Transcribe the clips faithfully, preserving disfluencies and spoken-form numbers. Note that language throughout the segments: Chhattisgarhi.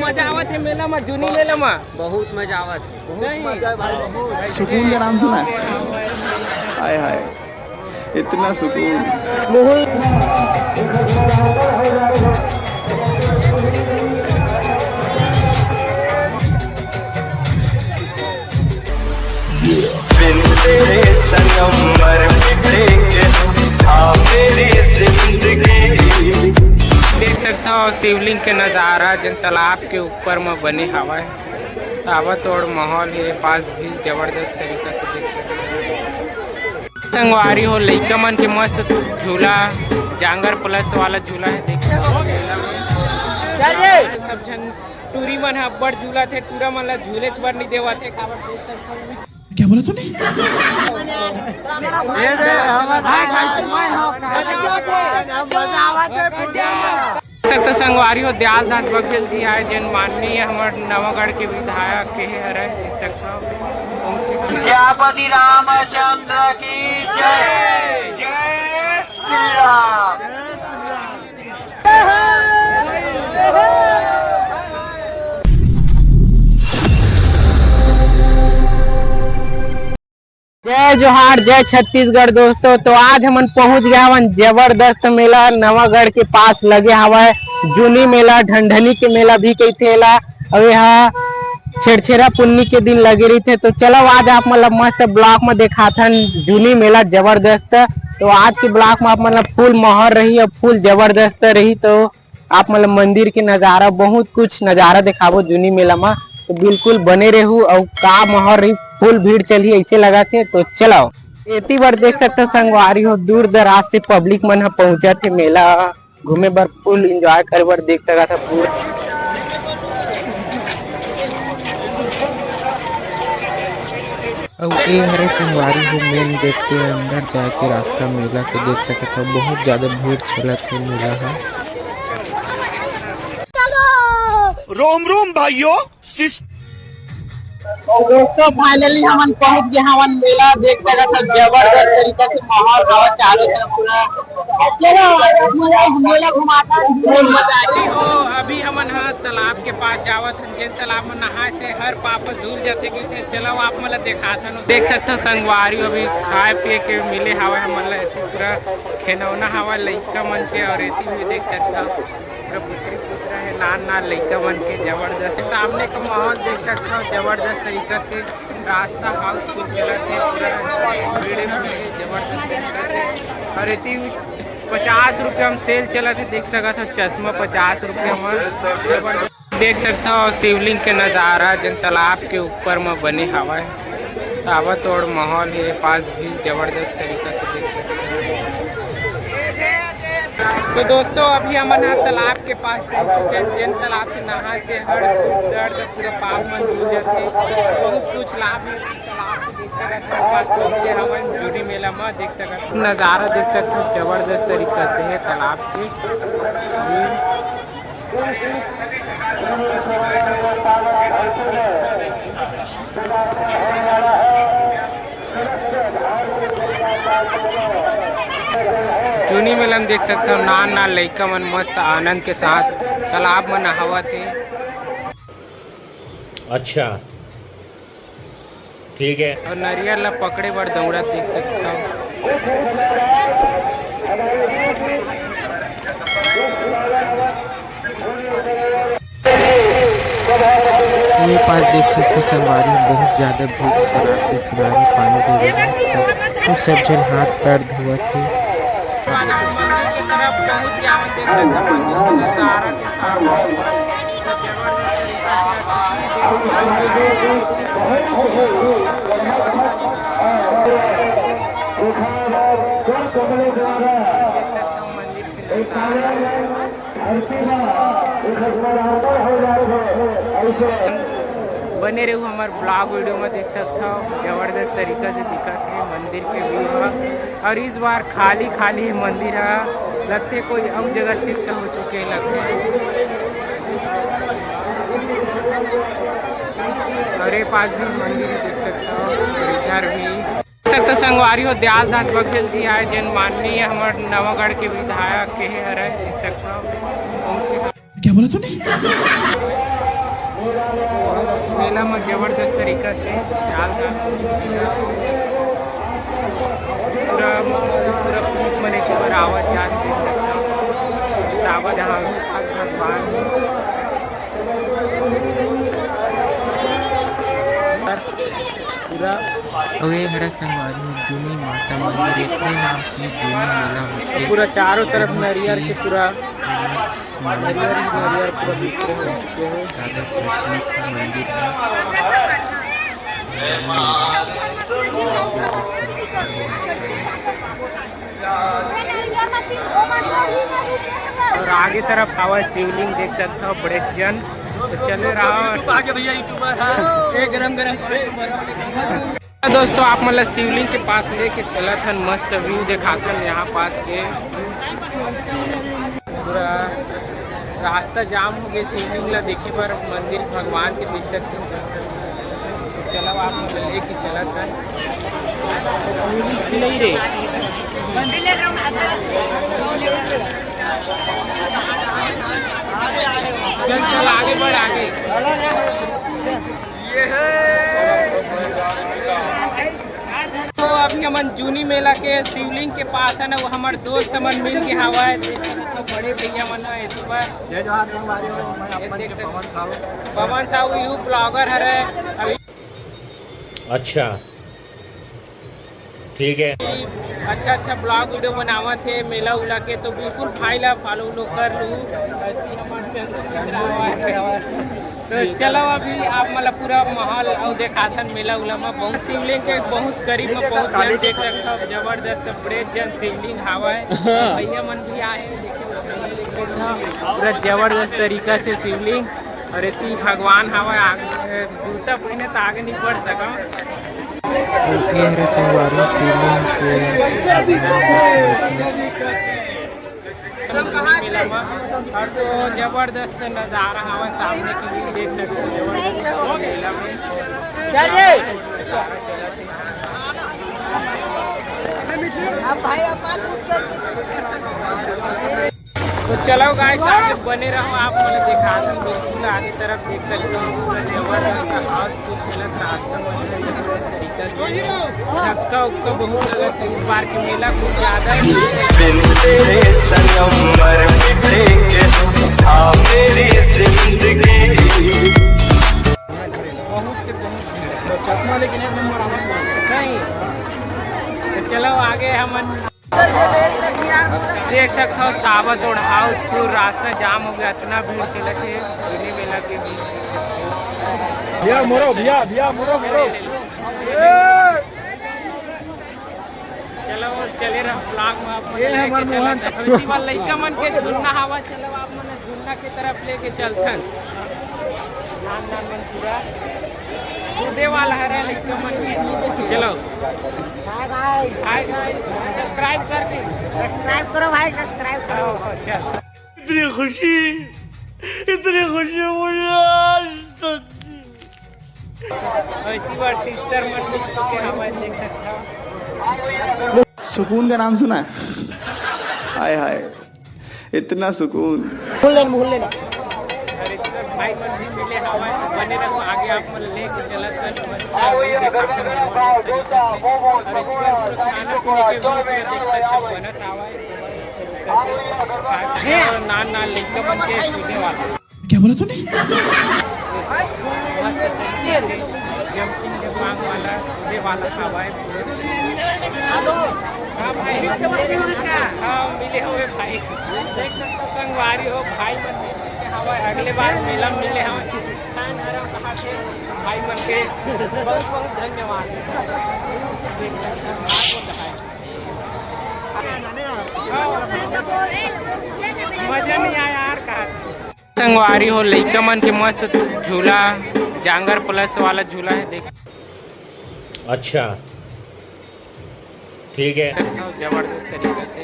मजा आवत हे मेला म, जूनी मेला म। बहुत मजा आवत हे। सुकून का नाम सुना है? हाय हाय, इतना सुकून। देख सकता हो शिवलिंग के नजारा, जन तालाब के ऊपर म बने हवय। ताबड़तोड़ माहौल हे, पास भी जबरदस्त तरीका से देख सकते हो। संगवारी हो, लइका मन के मस्त झूला, जांगर प्लस वाला झूला हे, देख सकते हो। सब झन टूरी मन ह अब्बड़ झूलत हे, टूरा मन ला झूले बर नइ देवत हे। क्या बोला तूने? देख सकते हो संगवारी हो, दयाल दास बघेल जी आए, जेन माननीय हमर नवागढ़ के विधायक के हरे, देख सकते हो, पहुंचे। क्या बनी रामचंद्र की जय। जय श्री राम। जय जोहार, जय छत्तीसगढ़ दोस्तों। तो आज हमन पहुंच गए हवन जबरदस्त मेला नवागढ़ के पास लगे हवय, जूनी मेला, ढंढनी के मेला भी कहिथे एला। अउ एहा छेरछेरा पुन्नी के दिन लगे रहिथे। तो चलो आज आप मन ला मस्त ब्लॉग में देखाथन जूनी मेला जबरदस्त। तो आज के ब्लॉग में आप मन ला फुल माहौल रही अउ फुल जबरदस्त रही। तो आप मन ला मंदिर के नजारा, बहुत कुछ नजारा देखाबो जूनी मेला मा। तो बिल्कुल बने रहू। अउ का माहौल रही, फुल भीड़ चलही ऐसे लगत हे। तो चलो, एती बर देख सकते हो संगवारी हो, दूर दराज से पब्लिक मन ह पहुंचत हे मेला घूमे बर, फुल एंजॉय करे बर देख सकत हो पूरा। अउ ए हरे संगवारी हो मेन गेट के अंदर जाए के रास्ता, मेला के देख सकत हो बहुत ज्यादा भीड़ चलत हे मेला ह। रोम रोम भाइयों, शिष्ट। और दोस्तों, फाइनली हमन पहुंच गए हवन मेला। देख सकत हो जबरदस्त तरीका से माहौल हवा चारों तरफ पूरा। चलो, आज आप मन ला मेला घुमाता हूँ, बहुत मजा आही। हो, अभी हमन ह तालाब के पास जावत हन, जेन तालाब में नहाए से हर पाप धुल जाथे कहिथे। चलो, आप मन ला देखात हन। देख सकत हो संगवारी, अभी खाए पिए के मिले हवय हमन ला, एती पूरा खिलौना हवय लइका मन के, और एती भी देख सकत हो पूरा पुत्री पुत्रा हे, नान नान लइका मन के जबरदस्त। सामने का माहौल देख सकत हो, जबरदस्त तरीका से रास्ता हाउसफुल चलत हे, पूरा भीड़े भीड़े जबरदस्त तरीका से। और एती पचास रुपया में सेल चलत हे, देख सकत हो चश्मा पचास रुपया में। देख सकत हो शिवलिंग के नजारा, जेन तालाब के ऊपर में बने हवय। ताबड़तोड़ माहौल हे, पास भी जबरदस्त तरीका से देख सकत हो। तो दोस्तों, अभी हमन ह तालाब के पास पहुंच चुके हैं, जेन तालाब से नहाए से हर दुख दर्द पूरा पाप मन धुल जाथे। बहुत कुछ लाभ हे तालाब से देख सकत हो। पास पहुंचे हवन जूनी मेला में, देख सकत हो नजारा देख सकत हो, जबरदस्त तरीका से हे तालाब के। जूनी मेला में देख सकत हो, नान नान लइका मन मस्त आनंद के साथ तालाब में नहावत हे। अच्छा, ठीक है। और नरियर ला पकड़े बर दौड़त देख सकत हो। ये पास देख सकते हो संगवारी, बहुत ज्यादा भीड़, तालाब के किनारे पानी गिरे हे, सब, तो सब झन हाथ पैर धोवत हे। मंदिर की तरफ पहुंच गया, मंदिर के तरफ सारा के सारा। बने रहू हमर ब्लॉग वीडियो में, देख सकत हो जबरदस्त तरीका से दिखत हे मंदिर के व्यू ह। और इस बार खाली खाली हे मंदिर ह, लगथे कोई अउ जगह शिफ्ट हो चुके हे लगथे। और ये पास भी मंदिर हे, देख सकत हो इधर भी। देख सकत हो संगवारी हो, दयाल दास बघेल जी आए, जेन माननीय हमर नवागढ़ के विधायक के हरे, देख सकत हो पहुंचे। क्या बोला तूने? हम जबरदस्त तरीका से चाल रहा है। पूरा, पूरा पुलिस मन एक बार आवत जात देख सकता हूँ। आवत जहाँ भगवान पूरा। अउ ए हरे संगवारी हो जूनी माता मंदिर, एखरे नाम से जूनी मेला होथे। पूरा चारों तरफ नरियर के पूरा फेमस मंदिर नरियर, हे। नरियर पूरा बिखरे हो चुके हैं। राधा कृष्ण का मंदिर है। और आगे तरफ हवा शिवलिंग देख सकता हो, बड़े जन तो चले रहा। YouTube आ गया भैया, YouTuber। हाँ, ये गरम गरम। दोस्तों, आप मन ला शिवलिंग के पास लेके चलत हन, मस्त view देखात हन यहाँ पास के। पूरा रास्ता जाम हो गए शिवलिंग ला देखे बर, मंदिर भगवान के दिक्कत हे। चलो, आप मन ला लेके चलत हन। नहीं रे, चल चल, आगे बढ़, आगे। तो अभी हमन जूनी मेला के शिवलिंग के पास है ना, वो हमर दोस्त मन मिल के हवा है। देख सकत हो बड़े भैया मन है इस पर। जय जोहार संगवारी हो, मैं अपन के पवन साहू। पवन साहू यू ब्लॉगर हरे। अभी अच्छा, ठीक है। अच्छा अच्छा ब्लॉग वीडियो बनावत हे मेला उला के, तो बिल्कुल भाई ला फॉलो उलो कर लू। ऐसी हमारे संग मित्र हवा है। तो चलो, अभी आप मतलब पूरा माहौल अउ देखाथन मेला उला में। बहुत शिवलिंग के बहुत करीब में बहुत जन देख सकता हो, जबरदस्त बड़े जन शिवलिंग हवा है। हाँ। भैया मन भी आए हैं, देखिए, पूरा जबरदस्त तरीका से शिवलिंग। और इतनी भगवान हवा आग, जूता पहने तो आगे नहीं बढ़ सका। तो ये हरे संगवारी शिवलिंग के भगवान दर्शन होथे। मेला में और तो जबरदस्त नजारा हवा सामने की view देख सकते हो, जबरदस्त मेला में। तो चलो गाइस, आगे बने रहो, आप मन ला दिखा दो, बिल्कुल आगे तरफ देख सकते हो, पूरा जबरदस्त हाउसफुल चलत रास्ता में तरीका से। धक्का उक्का बहुत लगा, तीन बार के मेला कुछ ज्यादा है। बहुत से बहुत भीड़। चश्मा लेकिन एक नंबर आवत नहीं। तो चलो आगे हमन देख सकत हो, ताबड़तोड़ हाउसफुल, रास्ता जाम हो गया, इतना भीड़ चलत हे। जूनी मेला के बीच देख सकत हो। भैया मोरो, भैया, भैया मोरो, मोरो। चलो, चले रहो vlog में, आप ये हमार मोहन। अभी बार लइका मन के झूलना हवा, चलो आप मन झूलना के तरफ लेके चलथन। नान नान मन पूरा कूदे वाला हरे लइका मन के। चलो। हाय भाई। हाय भाई। Subscribe कर दी। Subscribe करो भाई, subscribe करो। हाँ, चल। इतनी खुशी, इतनी खुशी मुझे आज तक। ऐसी बार sister मन मिल चुके हैं, हमारे देख सकते हो। सुकून का नाम सुना है? हाय हाय, इतना सुकून। मोहल्ले में, मोहल्ले में। अरे, इधर भाई मन भी मिले हवा है, बने रहो, आगे आप मन लेके चलत हैं, तो मस्त आगे दिखाते हैं। और इधर पूरा खाना पीने के भी पूरा देख सकते हैं, बनत हवा है। नान नान लइका मन के कूदे वाला। क्या बोला तूने? Jumping जपांग वाला, कूदे वाला हवा है। हाँ भाई, हाँ, मिले हुए भाई। देख सकते हो, संगवारी हो, भाई मन मिले हवा है। अगले बार मेला में मिले हवा। खान हरा कहा के भाई मन के बहुत बहुत धन्यवाद। देख सकते हो, भाई होता है। मजा नहीं आया यार, कहा। संगवारी हो, लइका मन के मस्त झूला, जांगर plus वाला झूला है, देख। अच्छा, ठीक है। सकते हो, जबरदस्त तरीका से।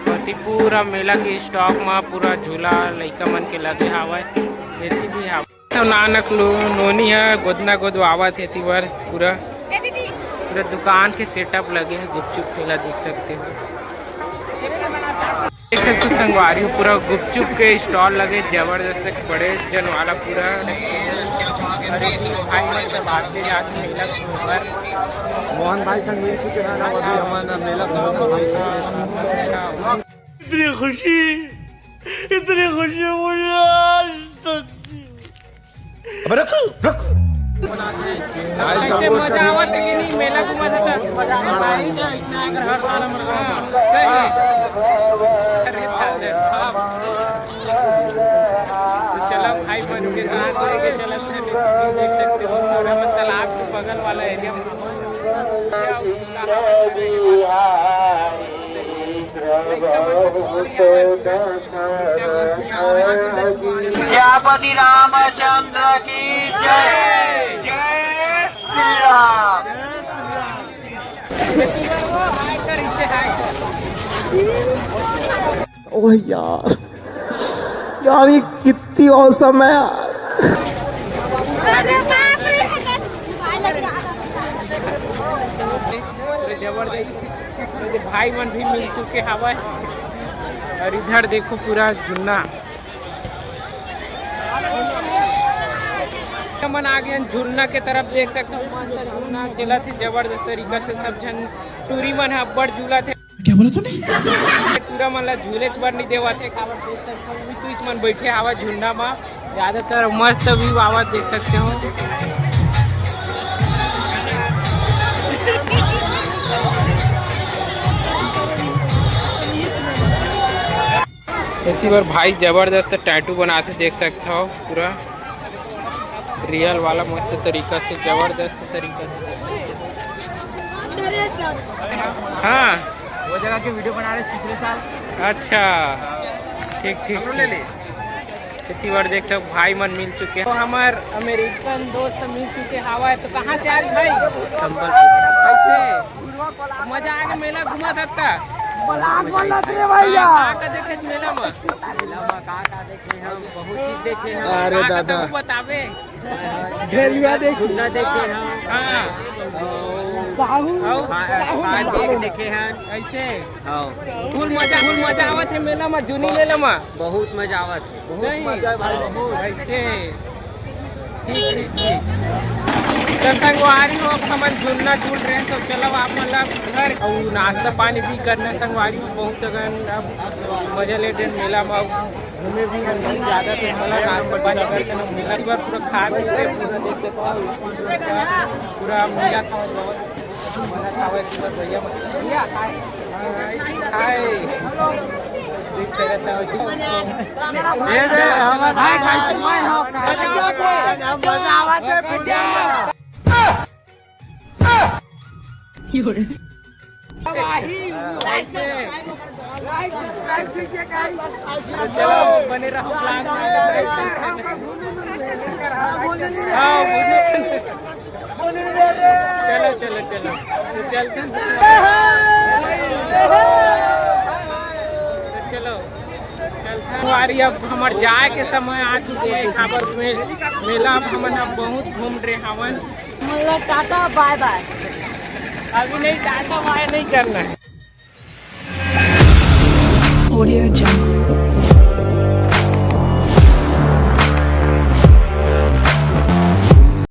अउ एती पूरा मेला के stop मा पूरा झूला लइका मन के लगे हावय, एती भी हावय। तो नानक लो-, नोनी ह गोदना गोदवावत हे, एती बर पूरा, पूरा दुकान के setup लगे हे, गुपचुप ठेला देख सकते हो। देख सकते हो संगवारी हो, पूरा गुपचुप के स्टॉल लगे, जबरदस्त एक बड़े जन वाला पूरा। अरे भाई, मैं सब आते जाते मेला घूमर। मोहन भाई संग मिल चुके हैं ना, अभी हमारा मेला घूमर। इतनी खुशी, इतनी खुशी मुझे आज तक। अबे रुक, रुक। कैसे मजा आवत है कि नहीं, मेला घूमत है तो? मजा आवत है। इतना अगर हर साल हम, हाँ, सही है। अरे बाप रे बाप। तो चलो भाई बन के साथ लेके चलते हैं, देख सकते हो पूरा तालाब के बगल वाला एरिया। क्या बनी रामचंद्र की जय, जय श्री राम। ओह यार, यार ये कितनी औसम है यार। जबरदस्त भाई मन भी मिल चुके हवय। और इधर देखो पूरा झुन्ना, मन आ गए झुन्ना के तरफ, देख सकते हो मस्त झुन्ना चलत हे जबरदस्त तरीका से। सब झन टूरी मन ह अब्बड़ झूलत हे। क्या बोला तूने? टूरा मन ला झूले बर नहीं देवत हे, काबर देख सकते हो टूरिस्ट मन बैठे हवा झुन्ना मा। ज्यादातर मस्त व्यू आवत देख सकते हो। इसी बार भाई जबरदस्त टैटू बनाते देख सकते हो, पूरा रियल वाला मस्त तरीका से, जबरदस्त तरीका से। हाँ, वो जगह के वीडियो बना रहे पिछले साल। अच्छा, ठीक ठीक, ले ले। इसी बार देख सकते हो भाई मन मिल चुके हैं, तो हमार अमेरिकन दोस्त मिल चुके हवा है। तो कहाँ से आज भाई? संबलपुर। कैसे मजा आ गया मेला घूमा सकता? बलाक बोलत रे भैया। का का देखे मेला में? मेला में का का देखे हम, बहुत चीज देखे हम। अरे का का दादा। तू बतावे। ढेलुआ देखे। झुन्ना देखे हम। हाँ। साहू, हाँ, साहू हाँ, ना देख, साहू। देखे हम। ऐसे? हाँ। फुल मजा, फुल मजा आवत है मेला में, जूनी मेला में। बहुत मजा आवत है। बहुत नहीं। मजा है भाई, बहुत। ऐसे? ठीक, ठीक, ठीक। तो संगवारी हो, अब हमन झुन्ना झूल रहे हैं, तो चलो आप मतलब घर और नाश्ता पानी भी करना संगवारी हो, बहुत अगन अब मजा लेते हैं मेला में। अब घूमे भी हम ज़्यादा, तो चलो नाश्ता पानी करते हैं, मेला एक बार पूरा खा पी के पूरा देख लेते हैं। पूरा मेला का मजा खावे के बाद भैया, भैया, हाय। हाय। देख सकते हो। ये दे, हम हाय, हाय, मैं हो, मजा आवत है, भैया। तो चलो, बने रहो vlog में। हाँ, बोलो। चलो, चलो, चलो। तो चलते हैं। तो चलो, चलते हैं। हमारी अब हमार जाए के समय आ चुके हैं। काबर में मेला अब हमन अब बहुत घूम रहे हवन। मतलब टाटा बाय बाय। अभी नहीं, टाटा बाय नहीं करना है। Audio Jungle।